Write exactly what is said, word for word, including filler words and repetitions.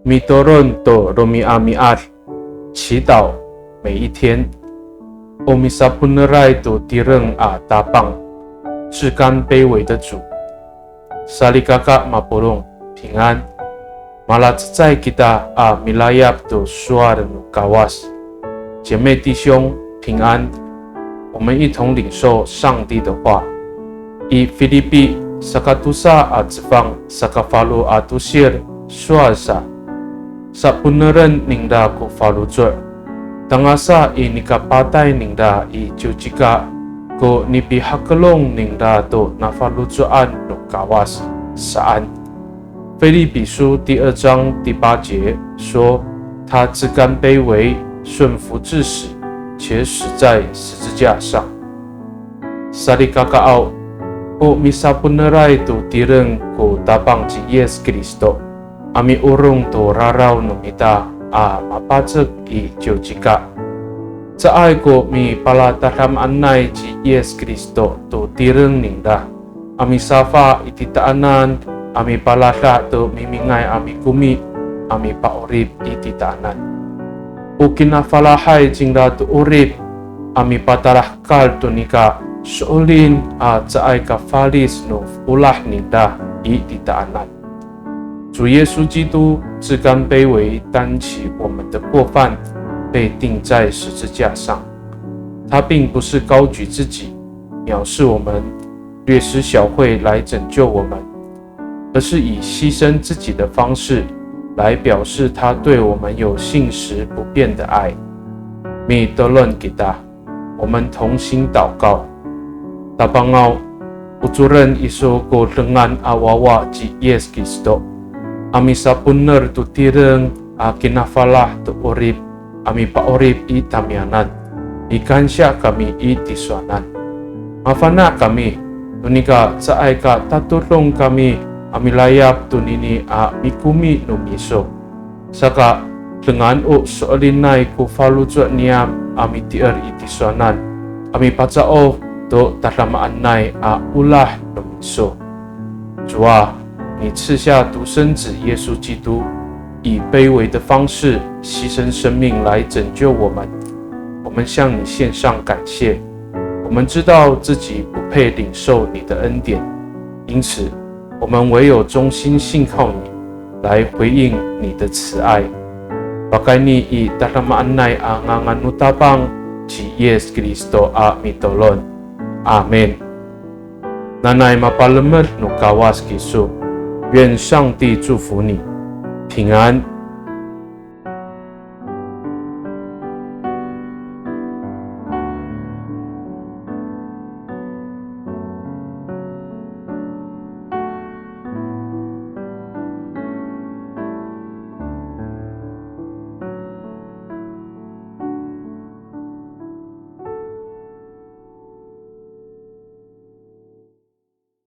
Mitolon to romi'ami'ad, 祈祷每一天。O misapoeneray to tireng a Tapang, 自甘卑微的主。Salikaka mapolong, 平安。Malacecay kita a milayap to sowal no Kawas. 姐妹弟兄，平安。我们一同领受上帝的话。I Filipi sakatosa a cefang sakafalo a tosil sowal sa, sapoeneren ningra ko faloco', tangasa i nikapatay ningra i ciwcika ko nipihakelong ningra to nafaloco'an no Kawas saan. 腓立比书第二章第八节说，他自甘卑微，顺服至死，且死在十字架上。Salikakaaw, o misapoeneray to tireng ko Tapang ci Yis Kristo a miorong to raraw no mita a mapacek i ciwcika. Caay ko mipalatadamaanay ci Yis Kristo to tireng ningra a misafa i titaanan, a mipalada' to mimingay a mikomi a mipa'orip i titaanan. O kinafalahay cingra to 'orip a mipatalahekal to nika so'elin a caay ka falic no olah ningra i titaanan. 主耶稣基督自甘卑微，担起我们的过犯，被钉在十字架上。他并不是高举自己，藐视我们，略施小惠来拯救我们，而是以牺牲自己的方式来表示他对我们有信实不变的爱。Mitolon kita. 我们同心祷告。Tapangaw, ocoren iso ko dengan a wawa ci Yis Kristo a misapoener to tireng a kinafalah to 'orip a mipa'orip i tamiyanan. Mikansiya kami i tisowanan. Mafana' kami to nika caay ka tatodong kami a milayap tonini a mikomi no miso. Saka, dengan o so'elinay ko faloco' niyam a mitier i tisowanan a mipaca'of to tadamaanay a olah no miso. 主啊，你赐下独生子耶稣基督，以卑微的方式牺牲生命来拯救我们。我们向你献上感谢。我们知道自己不配领受你的恩典，因此我们唯有忠心信靠你，来回应你的慈爱。Pakayni i tadamaanay a ngangan no Tapang ci Yis Kristo a mitolon. Amin. Nanay mapalemed no Kawas kiso. 愿上帝祝福你，平安。